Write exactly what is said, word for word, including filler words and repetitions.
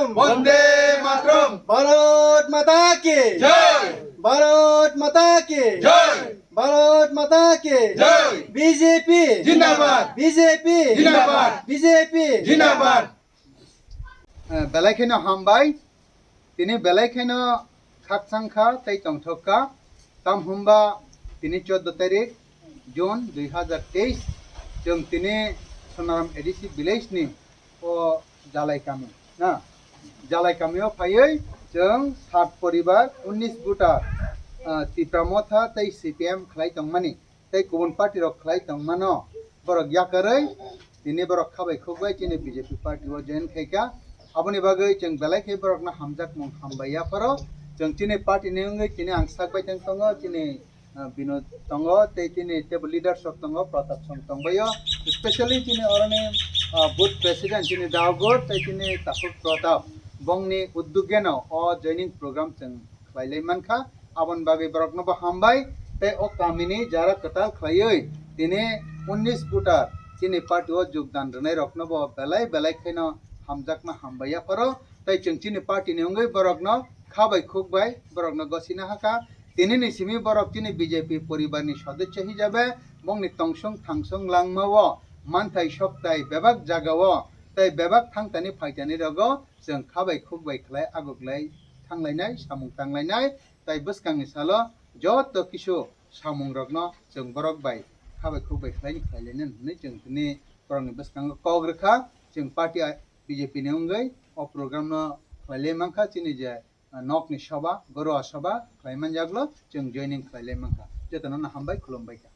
Vande Mataram. Bharat Mata ki. Jai. Bharat Mata ki. Jai. Bharat Mata ki. Jai. B J P. Jindabad. B J P. Jindabad. B J P. Jindabad. Eh, belai kheno hambai. Tini belai kheno khakchang kha tei tongthok kha. Tam hwnba tini chordo tarik June dui hazar teis, chwng tini Sonaram A D C village ni o Jalai kami, na? Jalai kami o phaiwi chwng sat poribar, unnish voter, ah, Tipra Motha tei C P M khlai tongmani, tei kubun party rok khlai tongmano, borok yakarwi tini borok khabai khukbai chini B J P party o join khaikha. Aboni bagwi chwng belai khe borokno hamjakmung hambai yapharo. Chwng chini party ni wngwi tini ang sakbai tong tongo, chini ah, Binod tongo, tei chini table leaders rok tongo, Pratap song tongbaio, specially chini oroni, ah, booth president chini Daogur tei chini Takhuk Pratap, bongni uddugeno o joining program chwng khlailai mankha. Aboni bagwi borokno bo hambai, tei o kamini jara kwtal khlaiwi tini unnish voter chini party o jogdan rwnai rokno bo belai belai kheno hamjakma hambai yapharo, tei chwng chini party ni wngwi borokno khabai khukbai borokno gosina hakha. Tini ni simi borok chini B J P poribar ni sodosyo hisabe bongni tongsong thangsong langma o manthai soktai bebak jaga o tei bebak thangtani phaitani rogo chwng khabai khukbai khlai agoklai thanglainai samung tanglainai tei bwskangni salo joto kisu samung rokno chwng borok bai khabai khukbai khlaini khlailainani hwnwi chwng tini borokni bwskango kok rwkha. Chwng party B J P ni wngwi o program no khlailai mankha chini je ah, nokni soba, Garuwa soba khlai manjaklo chwng joining khlailai mankha. Jotono no hambai, khulumbai kha.